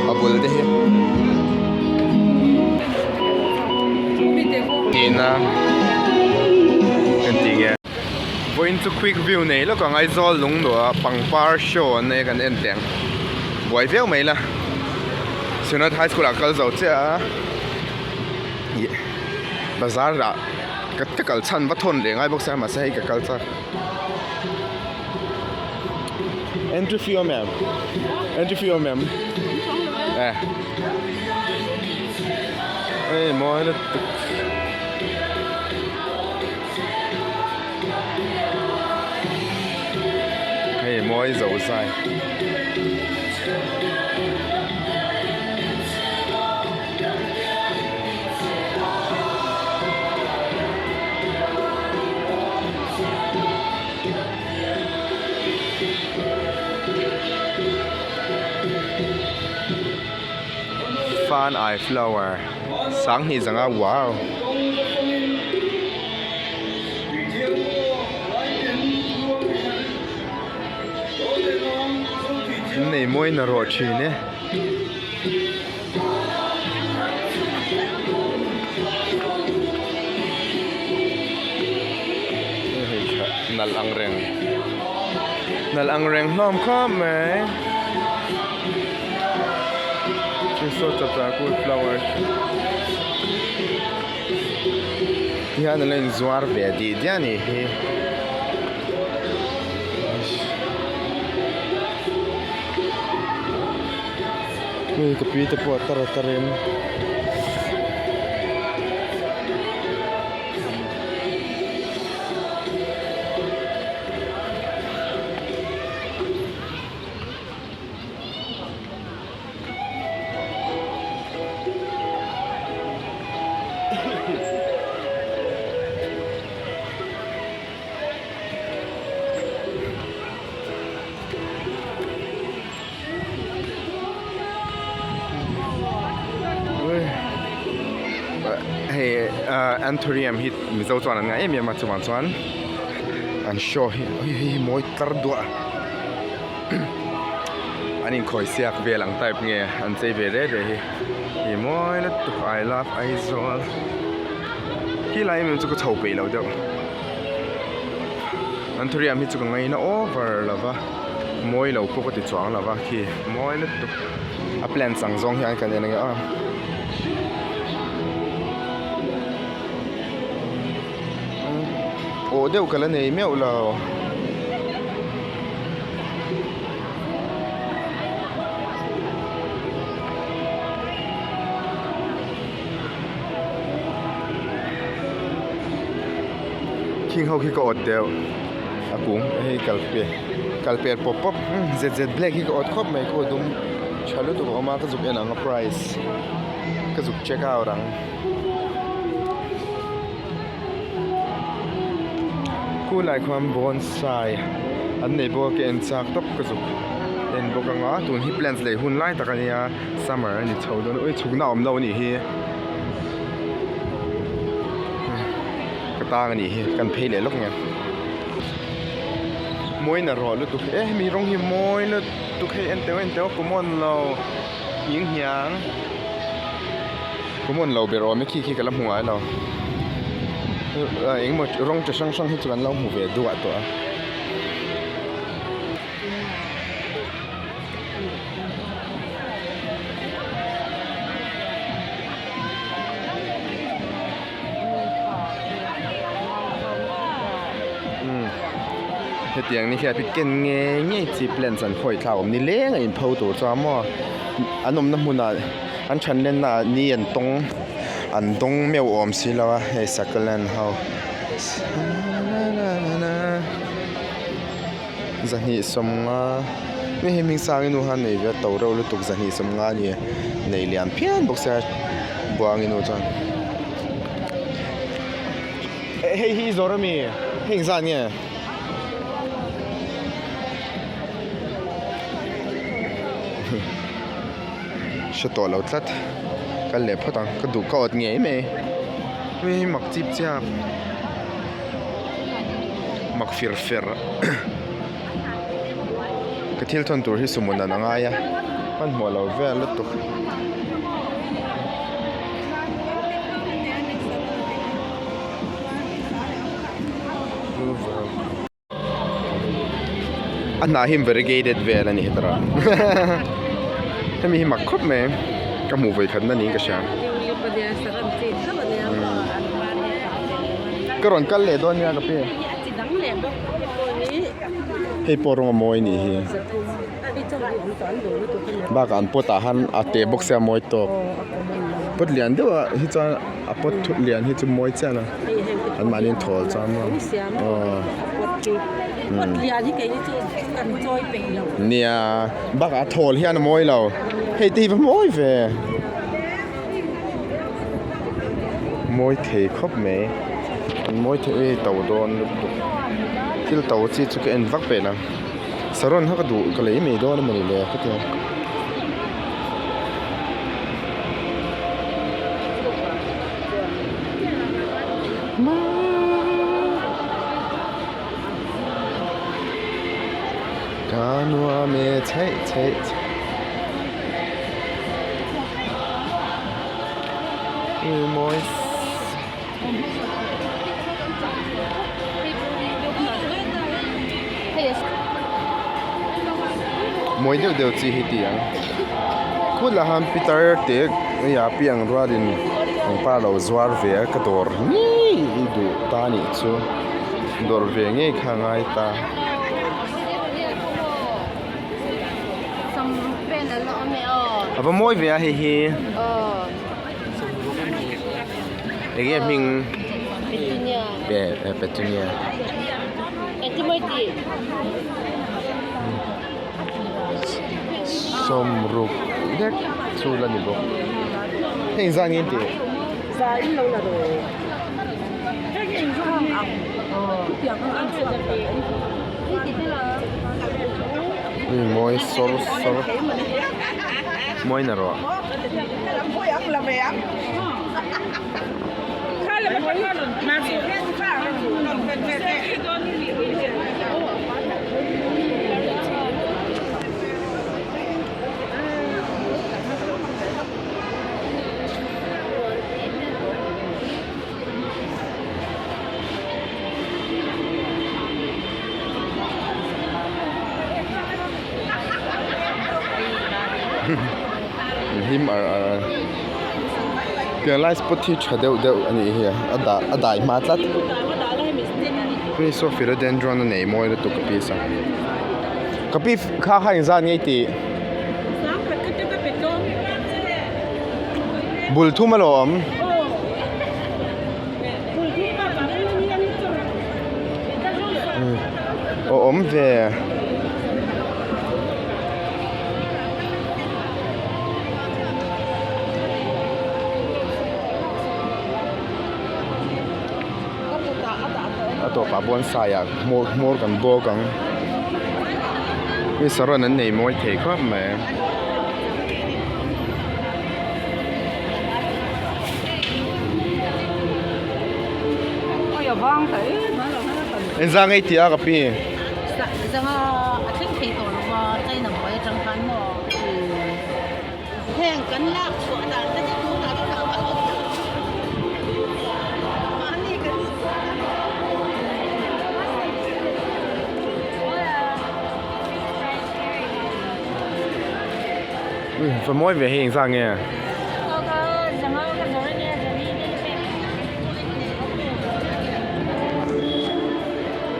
A bul te hi. Hnihna kan tih nge. Vawiin chu quick view nei lawk ang Aizawl lungduah pangpar show an nei a kan en teh ang. Buai viau mai la. Synod High School ah kal zo chiah a. Ih bazar ah ka kal chhan va thawn leh ngai bawk sia mahse hei ka kal chak. Entry fee awm em? Entry fee awm em? Eh. Hei mawi lutuk. Hei mawi zo zai. Fan ai flower sanghnih zanga wow. Nei mawi na rawh thin e. Nalh ang reng nalh ang reng hlawm khawp mai saw chapchar kut flower hian an la inzuar ve dih diah a nih hi. Hei ka pi te pawh a tar a tar in. Hei anthurium hi mizo chuan an ngah em em a chuvang chuan an show hi hei hi mawi tlar duah an inkhawi siak vel ang type nge an chei ve rek rek hi hi mawi lutuk I love Aizawl khi lai em em chu ka chho peih lo deuh anthurium hi chu ka ngaina over lova. Mawi lo pawh ka ti chuang lo va khi mawi lutuk a plants ang zawng hian kan en ange aw. Awh deuh ka la nei meuh lo. Khing ho khi ka awt deuh. A kung hei kal pe kal pel pawp pawp zet zet black hi ka awt khawp mai khaw dum tha lutuk a awm a ka zuk en ang a price ka zuk check out ang khulai khuan bonsai an nei bawk a ka en chak tawp ka zuk en bawk ang a tun hi plants lei hun lai tak a nia summer a ni chho dawn a ui chhukna a awm lo a nih hi ka tang a nih hi kan phei leh lawk nge mawi na rawh lutuk e hemi rawng hi mawi lutuk hei en teuh en teuh a common lo nghing hiang common lo ber awm e khi khi ka la hmu ngai lo engemaw rawng chi hrang hrang hi chu kan lo hmu ve duah tawh a. Hetiang ni hian ken ngei ngei chi plants an khawi thlak awm ni leng a inpho tur chuan maw an awmna hmunah an than lenna ah ni an tawng an dawng meuh awm si lo a hei succulent ho zahnih sawmnga hei hi hming sang inu khan nei ve a to reuh lutuk zahnih sawmnga a ni nei lian phian bawk sia buang inu chuan hei hi zawr ami hei engzat nge hre tawh lo tlat kal leh phawt ang ka duh ka awt ngei mai hei hi mak chip chiap mak fir fer ka thil thawn tur hi sumun an a ngai a. Hmanhmawh lo vel lutuk. A hnah hi variegated vel a ni hetara hemi hi mak khawp mai ka hmuh vawi khatna niin ka hria ka rawn kal leh dawn nia ka pi hei pawh rawng a mawi a nih hi bakah an pot ah khan a te bawk sia a mawi tawk pot lian deuh ah hi chuan a pot lian hi chu mawi chiah a. An mahni in thawl chuan maw aw nia bakah a thawl hian a mawi lo hei te hi va mawi ve mawi thei khawp mai an mawi thei e to dawn lutuk thil to chi chu ka en vak peih lo saron kha ka duh ka lei mai dawn emawni le ka ti a. Ka nuam e chheih chheih chheih mawi mawi deuh deuh chi hi ti ang khutah khan pitar te hei ah piang rualin pangpar a lo zuar ve a ka dawr ngei i duh ta a nih chu dawr ve ngei kha a ngai ta. A va mawi ve a hei hi. Enge hming? Petunia. Pe petunia. Engti mawi ti? Sawmruk lek chu la ni bawk. Heng zan nge tih? Za in lo la rawh. Mawi sawr sawr. Mawi na rawh. Hlim ar ar a tiang lai spot hi tha deuh deuh a nih hi a dah a dai hma tlat hei saw philodendron a nei mawi lutuk ka piece a ka pi kha kha engzat nge i tih bul thum a lo awm. Aw awm ve. A tawpah bonsai ah hmawr hmawr kan bawk ang hei saron an nei mawi thei khawp mai. Engzah ngei tih a ka pi? Va mawi ve hei engzah nge?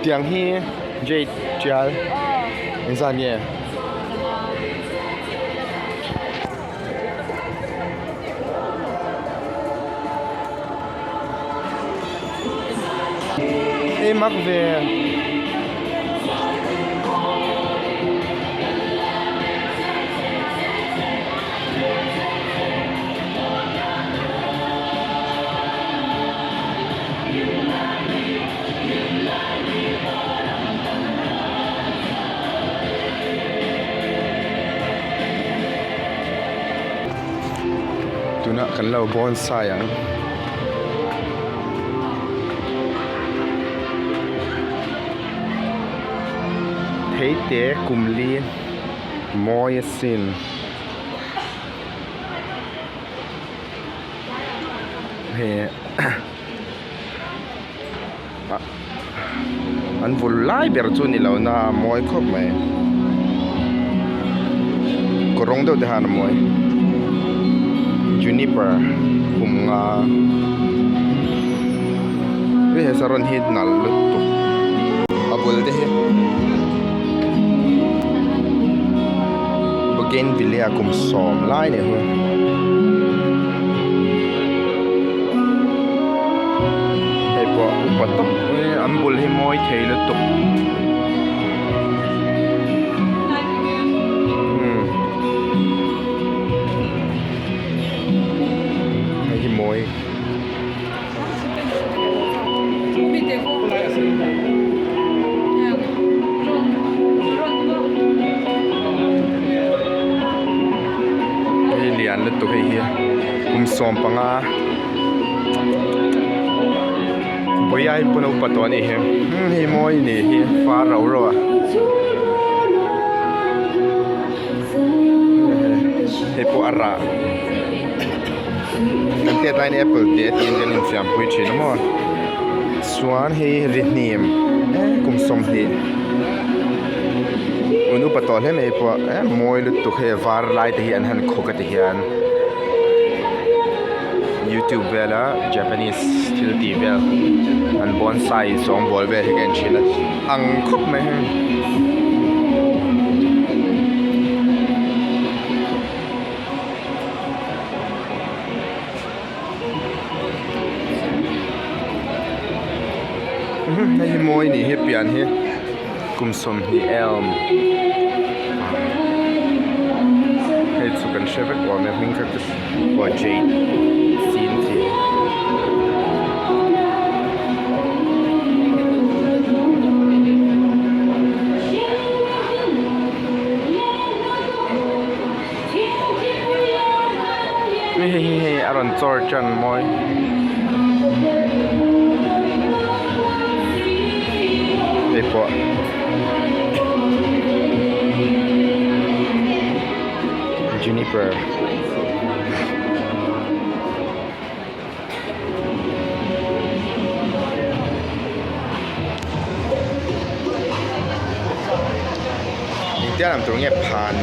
Tiang hi jade tial engzah nge? Hei mak ve. Tunah kan lo bonsai ang. Theite kum li mawi asin. Hei an vul lai ber chu ni lo na a mawi khawp mai kaw rawng deuh te khan a mawi juniper kum nga hei he saron hi nalh lutuk a bul te hi bougainvillea kum sawm lai leh hu. Hei pawh upa tawp mai an bul hi mawi thei lutuk umm hei hi mawi. Hei lian lutuk hei hi kum 15 Vawiai pawn a upa tawh a nih hi hei mawi a nih hi far rau rau a hei pawh a rah. Kan hriat laiin apple tih a tiin kan infiampui thin a maw chuan hei ri hnim kum 20 un upa tawh hle mai pawh eh mawi lutuk hei a var lai te hi an han khawk a ti hian youtube vela japanese thil tih vel an bonsai sawngbawl vel hi ka en thin a ang khawp mai hei. Hei hi mawi nih hi pian hi kum 20 elm hei chu kan hre vek awm e hming kha chu aw jade sin tih. Hei hei hei a rawn chawr tan mawi hei pawh juniper. Engtia lam tur nge phan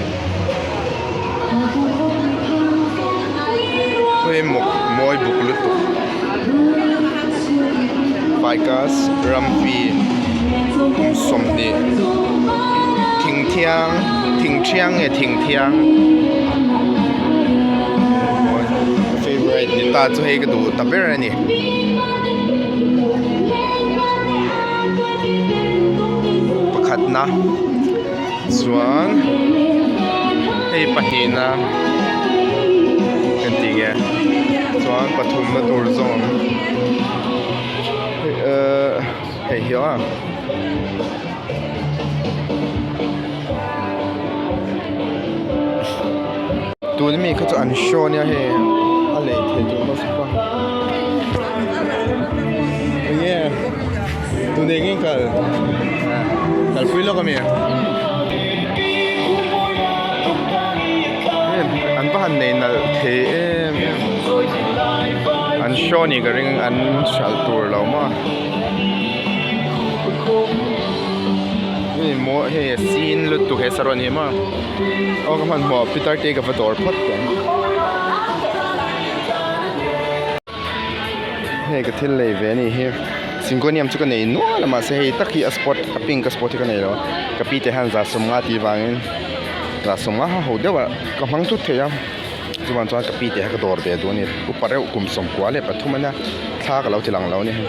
hei mawk mawi buk lutuk ficus rampi kum 20 thingthiang thingthiang nge thingthiang. Favorite ni ta chu hei ka duh ta ber a ni. Pakhatna chuan hei pahnihna kan tih nge chuan pathumna tur zawng ehh hei hi a. Tun ami kha chu an show ania hei a lei thei tur nasa pa enge tun eng nge kal kalpui lawk ami an va han nei nalh thei em em an show ni ka ring an hralh tur lo maw. Hei maw hei a sin lutuk he saron hi maw aw ka hmanhmawh pitar te ka va dawr phawt teh ang hei ka thil lei ve anih hi syngonium chu ka nei nual a mahse hei tak hi a spot a pink a spot hi ka nei lo a ka pi te hian za 50 tih vangin za 50 ha ho deuh ah ka hmang thut thei a chuan chuan ka pi te kha ka dawr ve duh a ni upa reuh kum 93 ania thla ka lo ti lang lo a ni hei.